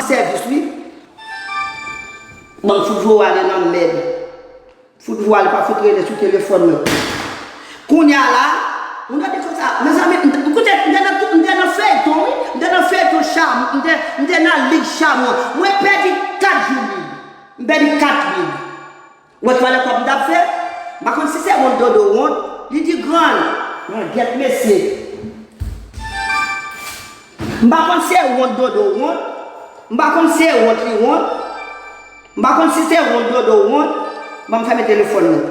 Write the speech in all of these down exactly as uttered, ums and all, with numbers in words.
sèvis, wi. Ban m fout voye w ale nan mèd. Fout voye w ale, pa fout rele sou telefòn mwen. Kounye a la, moun nan di konsa, mezanmi, m te, koute, m te nan, m te nan feyton, wi. M te nan feyton Cham, m te, m te nan lig Chamou. Mwen pèdi kat jou lig. M pèdi kat lig. Ou wè ki valè kòb m t ap fè? M pa konn si se wont Dodo wont, li di grann. Nan gèt mesye. M pa konn si se wont Dodo wont. M pa konn si se wont li wont. M pa konn si se wont Dodo wont. Ban m fèmen telefòn nan.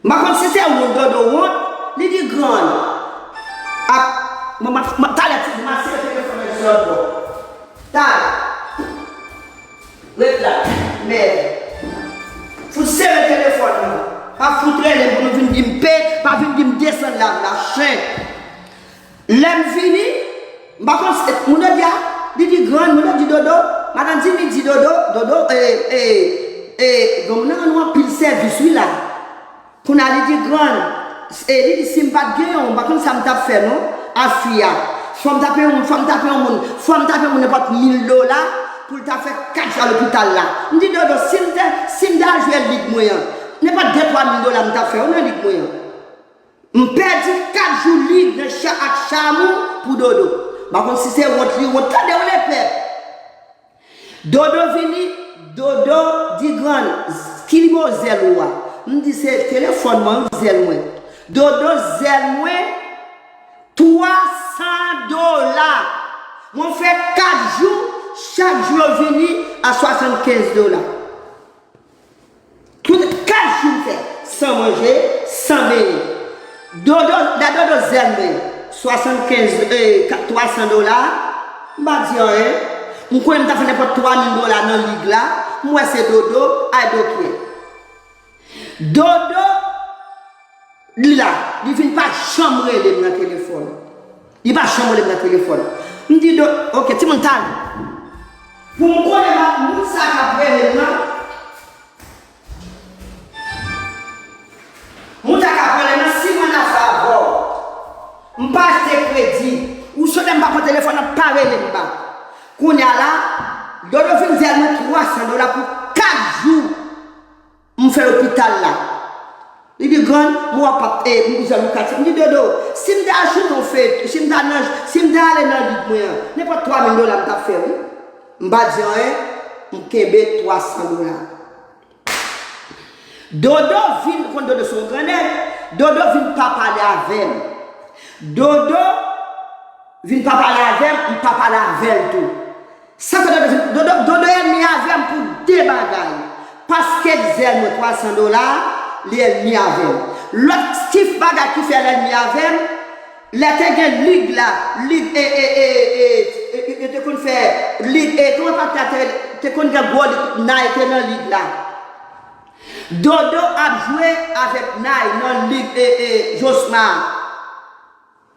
M pa konn si se wont Dodo wont, li di grann. Ak, mwen, mwen, mwen, talè ti, mwen sere telefòn nan sou lòt bò. Talè. Ret la, mèd. Fout sere telefòn nan. Pa fout rele m pou nou vin di m pe, pa vin di m desann la, la, chen. Lè m vini, m pa konn si, moun yo di a, li di grann, moun yo di Dodo, madan Dimi di Dodo, Dodo, e, e, e, granmoun nan rann ou anpil sèvis, wi, la. Kounye a li di grann, e, li di si m pa t gen yon, m pa konn sa m t ap fè, non, a fi a. Fò m t ap yon moun, fò m t ap yon moun, fò m t ap yon moun nenpòt mil dola pou l ta fè kat jou a lopital la. M di Dodo, si m te, si m te al jwe lig mwen an, nenpòt de twa mil dola m t ap fè, wi, nan lig mwen an. M pèdi kat jou lig nan cha ak Chamou pou Dodo. M pa konn si se wont li wont. Tande w lepèp. Dodo vini, Dodo di grann, ki nimewo zèl ou a? M di se telefòn mwen, wi, zèl mwen. Dodo, zèl mwen, twa san dola. Mwen fè kat jou, chak jou yo vini a swasannkenz dola. Tout kat jou m fè, san manje, san benyen. Dodo, la Dodo zèl mwen, swasannkenz, e, ka-, twa san dola, m pa di anyen. M konnen m ta fè nenpòt twa mil dola nan lig la, m wè se Dodo, I don't care. Dodo, li la, li vin pa janm rele m nan telefòn. Li pa janm rele m nan telefòn. M di, Do-, oke, timoun, talè. Pou m konnen pa moun sa k ap rele m nan, moun sa k ap rele m nan, si mwen nan favè w, m pa achte kredi, ou sou lè m pa pran telefòn nan, pa rele m pa. Kounye a la, Dodo vin zèl mwen twa san dola pou kat jou. M fè lopital la. Li di, grann, m wè w p ap, e, m bezwen loukati. M di, Dodo, si m te al choute yon feyton, si m te al nan, si m te ale nan lig mwen an, nenpòt twa mil dola m t ap fè, wi. M pa di anyen, m kenbe twa san dola. Dodo vin, ou konn Dodo se yon grannèg, Dodo vin pa pale avè m. Dodo vin pa pale avè m, m pa pale avè l tou. Sa fè Dodo vin, Dodo, Dodo ènmi avè m pou de bagay. Paske l zèl mwen twa san dola, li ènmi avè m. Lòt stif bagay ki fè l ènmi avè m, lè te gen lig la, lig, e, e, e, e, e, e, yo te konn fè lig, e, kòman pa te, te, te konn gen gwo lig, Nay te nan lig la. Dodo ap jwe avèk Nay nan lig, e, e, Josma.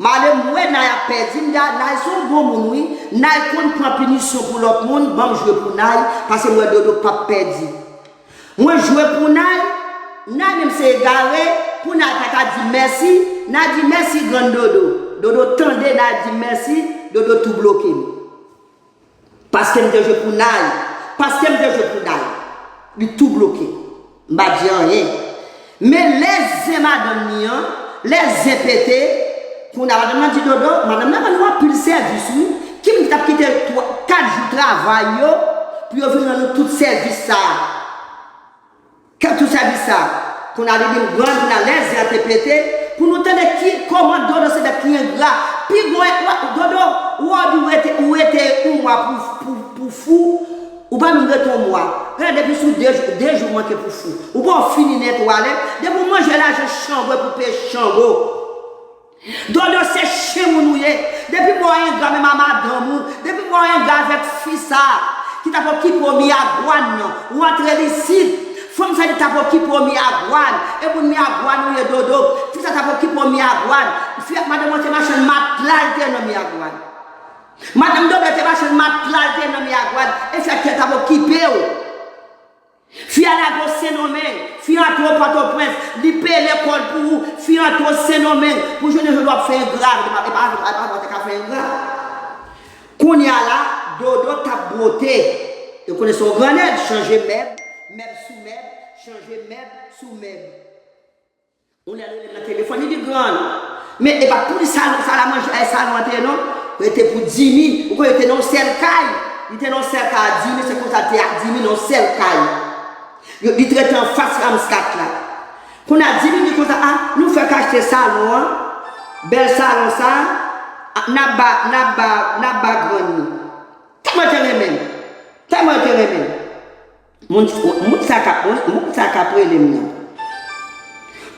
M ale m wè Nay ap pèdi, m di a, Nay se yon bon moun wi, Nay konn pran pinisyon pou lòt moun, ban m jwe pou Nay, paske m wè Dodo p ap pèdi. Mwen jwe pou Nay, Nay menm se egare, pou Nay pa ta di mèsi, Nay di mèsi grann Dodo. Dodo tande Nay di mèsi, Dodo tou bloke m. Paske m te jwe pou Nay. Paske m te jwe pou Nay. Li tou bloke. M pa di anyen. Men lè zen madanm li an, lè zen pete, kounye a madanm nan di Dodo, madanm nan rann ou anpil sèvis wi. Ki moun ki t ap kite twa, kat jou travay yo pou yo vin rann ou tout sèvis sa a? Kèk tou sèvis sa. Kounye a li di m grann, kounye a lè zen an te pete, pou nou tande ki, kòman Dodo se nèg ki engra. Pi gwo, Dodo, ou di ou rete, ou rete yon mwa pou, pou, pou fou, ou pa menm rete yon mwa. Gade depi sou de jou, de jou manke pou fou. Ou pa w fini nèt ou ale, depi w manje lajan chango pou peye chango. Dodo se chen moun ou ye. Depi m wè w engra menm a madanm ou, depi m wè w engra avèk fi sa ki t ap okipe w Miragwàn nan, ou antre l isit. Fanm sa ki t ap okipe w Miragwàn, e moun Miragwàn ou ye Dodo. Fi sa t ap okipe w Miragwàn. Fi ak madanm ou te machann matla l te nan Miragwàn. Madanm Dodo te machann matla l te nan Miragwàn. E fi a ki t ap okipe w. Fi a lage w Sendomeng, fi a antre w Pòtoprens, li peye lekòl pou ou, fi a antre w Sendomeng, pou jounen jodi w ap fè engra, e pa, e pa, e pa, e pa te ka fè engra. Kounye a la, Dodo t ap wote. Yo konnen se yon grannèg, chanje mèb, mèb sou mèb, chanje mèb sou mèb. Yon lè l rele m nan telefòn, li di, "Grann, men e pa pou li salon, sal a manje, e salon an te ye non, rete pou Dimi, ou konnen yo te nan yon sèl kay, li te nan yon sèl kay a Dimi, se konsa l te ak Dimi nan yon sèl kay." Yo, li t rete anfas Ramskat la. Kounye a, Dimi di konsa, "A, nou fèk achte salon an, bèl salon sa, a, n ap ba, n ap ba, n ap ba grann li." Tèlman yo te renmen l. Tèlman yo te renmen l. Moun, moun sa k ap, moun, moun sa k ap rele m nan.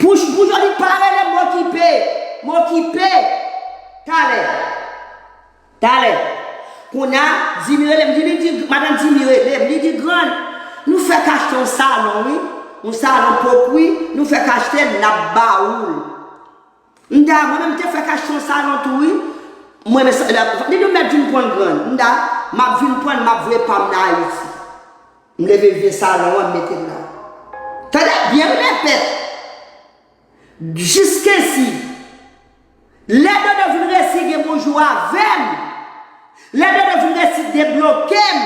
Pou, pou jodi pa rele m, m okipe. M okipe. Talè. Talè. Kounye a, Dimi rele m, Dimi di, madanm Dimi rele m, li di, "Grann, nou fèk achte yon salon, wi. Yon salon pwòp, wi. Nou fèk achte l, n ap ba ou l." M di, "A, mwen menm, m te fèk achte yon salon tou, wi." Mwen, men sa, li di, "Mèt vin pran l, grann." M di, "A, m ap vin pran l, m ap voye pa m nan Ayiti." M leve vye salon an, m mete l la. Tande byen, m repèt. Jiskensi, lè Dodo vin resi gen bonjou avè m, lè Dodo vin resi debloke m,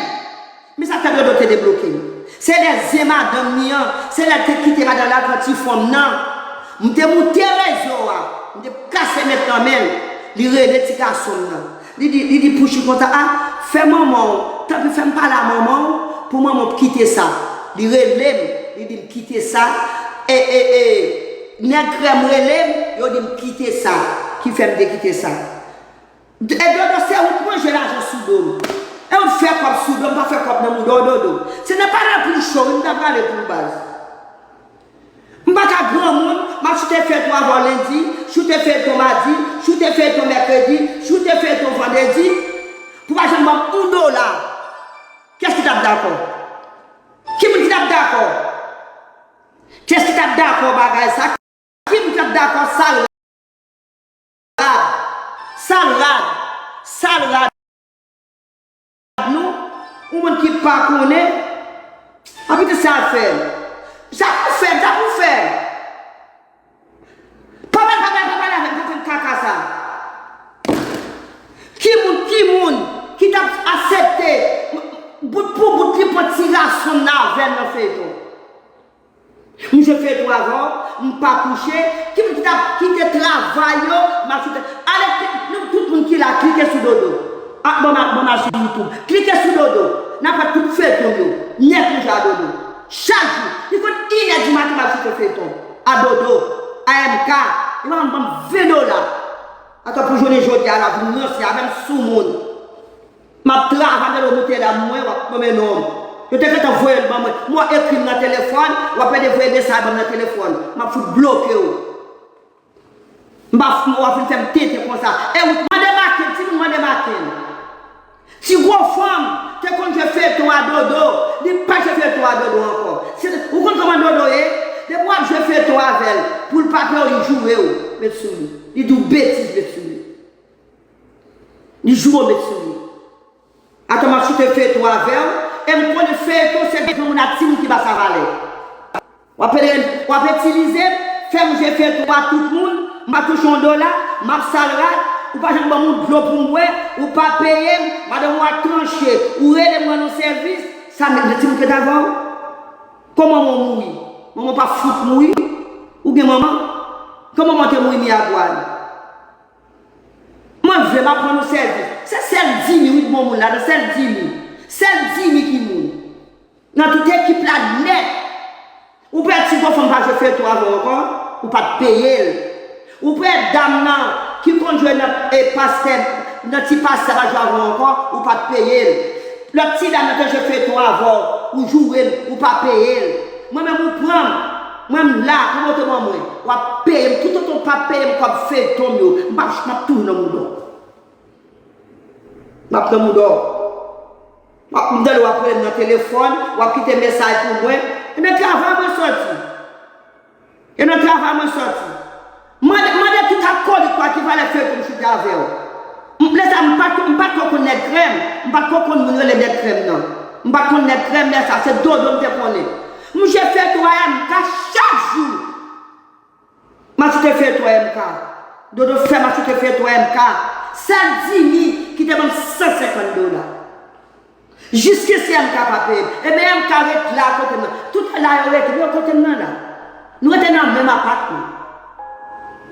men sa k fè Dodo te debloke m. Se lè zen madanm li an, se lè l te kite madanm la pran ti fanm nan. M te moute rezo a, m te kase nèt nan men l, li rele ti gason m nan. Li di, li di Pouchi konsa, "A, fè manman w, tanpri fè m pale a manman w, pou manman w kite sa." Li rele m, li di m kite sa. E, e, e, nèg krèm rele m, yo di m kite sa, ki fè m te kite sa. E Dodo, se ou k manje lajan sou do m. E ou k fè kòb sou do m, pa fè kòb nan mouda w, Dodo. Se nan pale pou l cho, wi, m ta prale pou l baz. M pa ka granmoun, m ap choute feyton avè w lendi, choute feyton madi, choute feyton mèkredi, choute feyton vandredi, pou pa janm ban m yon dola. Kiyès ki t ap dakò? Ki moun ki t ap dakò? Kiyès ki t ap dakò bagay sa? Ki moun k ap dakò? Sal rad, sal rad, sal rad nou, yon moun ki pa konnen, anpil sa fè. Sa pou fè, sa pou fè. Pa pale, pa pale, pa pale avè m, pa fè m kaka sa. Ki moun, ki moun ki t ap aksepte bout pou bout li pran ti rason nan avè m nan feyton? M jwe feyton avè w, m pa kouche. Ki moun ki t ap kite travay yo, m ap choute? Ale, nou tout moun ki la, klike sou Dodo. A, bon, m a, bon, m al sou YouTube. Klike sou Dodo. N ap wè tout feyton yo. Nèt ou jwe a Dodo. Chak jou. Li konn inè di maten m ap choute feyton. A Dodo. A M K. Li pa janm ban m ven dola. Atò pou jounen jodi a la, vin ranse avè m sou moun. M ap travay, m ap moute la, mwen, w ap nonmen non m. Yo te gentan voye l ban mwen. M wè w ekri m nan telefòn, w ap ede voye mesaj ban m nan telefòn. M ap fout bloke w. M pa, w ap vin fè m tenten konsa. E w mande Maken, timoun mande Maken. Ti gwo fanm te konn jwe feyton a Dodo, li pa jwe feyton a Dodo ankò. Se, ou konn kòman Dodo ye? Depi w ap jwe feyton avè l, pou l pa pè w, li joure w, met sou li. Li di w betiz, met sou li. Li joure w met sou li. Atò m ap choute feyton avè w, e m konnen feyton se granmoun ak timoun ki ba sa valè. W ap pede, w ap itilize m, fè m jwe feyton a tout moun, m pa touche yon dola, m ap sal rad, ou pa janm ban m yon dlo pou m bwè, ou pa peye m, madanm ou a tranche, ou rele m rann ou sèvis, sa nèg timoun ki t avè w? Kòman manman w mouri? Manman w pa fout mouri? Ou gen manman? Kòman manman w te mouri Miragwàn? Mwen vle m ap rann ou sèvis. Se sèl Dimi wi k bon moun ladan, sèl Dimi. Sèl Dimi ki moun. Nan tout ekip la nèt. Ou pè ti gwo fanm pa jwe feyton avè w ankò, ou pa t peye l. Ou pè dam nan ki konn jwe nan, e, pastè, nan ti pastè pa jwe avè w ankò, ou pa t peye l. Lòt ti dam nan te jwe feyton avè w, ou joure l, ou pa peye l. Mwen menm ou pran m, mwen m la, kòman w te ban mwen? W ap peye m, toutotan w pa peye m kòb feyton m yo, m p ap, m ap toujou nan mouda w. M ap nan mouda w. M ap, m tande w ap rele m nan telefòn, w ap kite mesaj pou mwen. E nan travay mwen sòti. E nan travay mwen sòti. Mande, mande tout akolit pa ki valè feyton m choute avè w. M, lè sa, m pa t, m pa t ko konn nèg krèm, m pa t ko konn moun rele nèg krèm nan. M pa t konn nèg krèm lè sa, se Dodo m te konnen. M jwe feyton a M K chak jou. M ap choute feyton M K. Dodo fè m ap choute feyton M K. Sèl Dimi ki te ban m san senkant dola. Jiskisye M K pa peye m. Ebyen, M K ret la kote m nan. Tout la yo rete, yo kote m nan la. Nou rete nan menm apatman.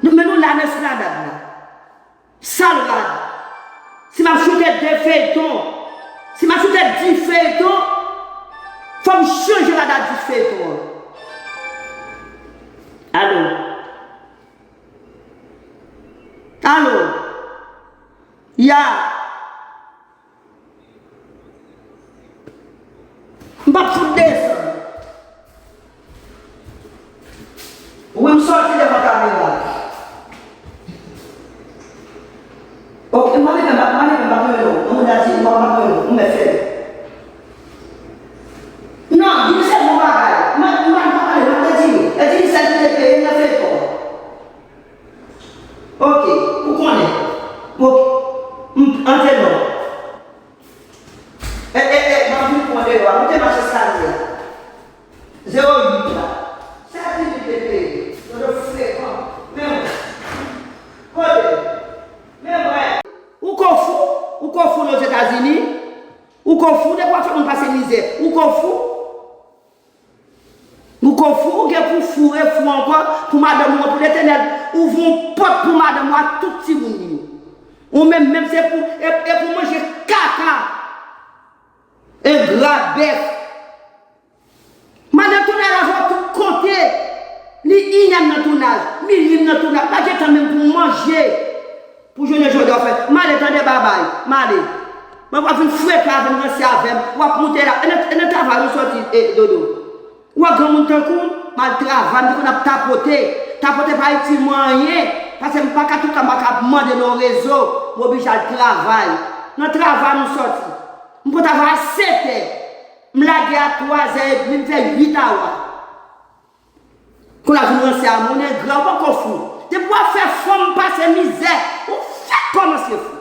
Nou, men nou la nan Esplanad la. Sal rad. Si m ap choute de feyton, si m ap choute dis feyton, fò m chanje rad a dis feyton an. Alo? Alo? Ya. M p ap fout desann. Wi, m sòti devan kamera. Ok, m ap rive, m ap rive, m ap rive non. Yon moun a di, m ap rive non, m mèt fè. Non, di m se bon bagay. M ap, m ap pale, m ap di m. E di m sèl ki te peye m nan feyton. Ok, ou konnen. Ok, m, antre non. E, e, e, m ap vin pran deyò a. Moute mach eskalye a. Zewo uit la. Sa di li te peye. Yo te frekan. Men, kote? Men mwen. Ou ko fou? Ou ko fou Ozetazini? Ou ko fou? Depi w ap fè moun pase mizè. Ou ko fou? Ou ko fou, ou gen pou foure fou ankò pou madanm ou an, pou Letènèl ouvri yon pòt pou madanm ou ak tout timoun li yo. Ou menm, menm se pou, e, e pou manje kaka. Engra bèf. Madan tounaj la fè w tout konte. Li inyèm nan tounaj, milim nan tounaj, pa gen tan menm pou manje. Pou jounen jodi a w fè, m ale tande babay, m ale. Mwen w ap vin frekan, vin ranse avè m, w ap moute la. E nan, e nan travay ou sòti, e, Dodo. W ap granmoun tankou m, m al travay, m te konn ap tapote. Tapote pa itil mwen anyen, paske m pa ka tout tan m pa ka ap mande nan yon rezo, m oblije al travay. Nan travay m sòti. M pran travay a sèt è, m lage a twazè edmi, m fè uit awa. Kounye a vin ranse a moun engra, ou poko fou. Depi w ap fè fanm pase mizè, ou fèk kòmanse fou.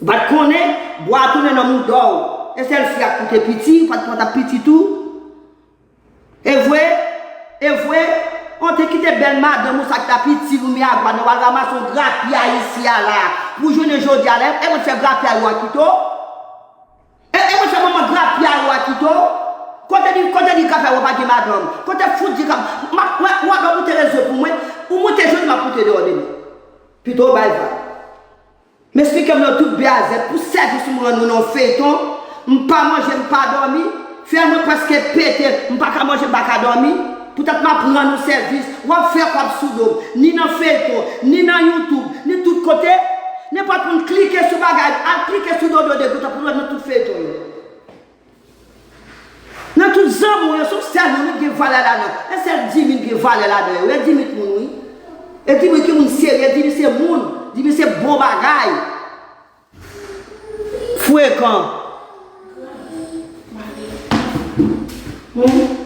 Ou pa t konnen, bwa a tounen nan mouda w. E sèl fi a k pote piti, ou pa t, pa t ap piti tou. E vre, e vre, ou te kite bèl madanm ou sa k t ap itil ou miyagwa nan, w al ranmase yon grapyay isi a la. Pou jounen jodi a la, e mwen t fè grapyay ou a kite w. E, e mwen fè manman grapyay ou a kite w. Kote di, kote di grapyay ou a pa gen madanm? Kote fout di grap-, m ap, w ap, w ap moute rezo pou mwen. Ou moute jodi, m ap moute deyò demen. Pito w bay vag. M esplike m nan tout bè a zèt pou sèvis m rann ou nan yon feyton. M pa manje, m pa dòmi. Fè mwen prèske pete, m pa ka manje, m pa ka dòmi. Poutèt m ap rann ou sèvis, w ap fè kòb sou do m, ni nan feyton, ni nan YouTube, ni tout kote. Nenpòt moun klike sou bagay, al klike sou Dodo Degoutans pou w wè nan tout feyton yo. Nan tout zanmi w yo, se yon sèl moun wi k gen valè ladan. E sèl Dimi k gen valè ladan yo. E Dimi k moun wi. E Dimi ki moun serye, Dimi se moun, Dimi se bon bagay. Frekan. Hmm?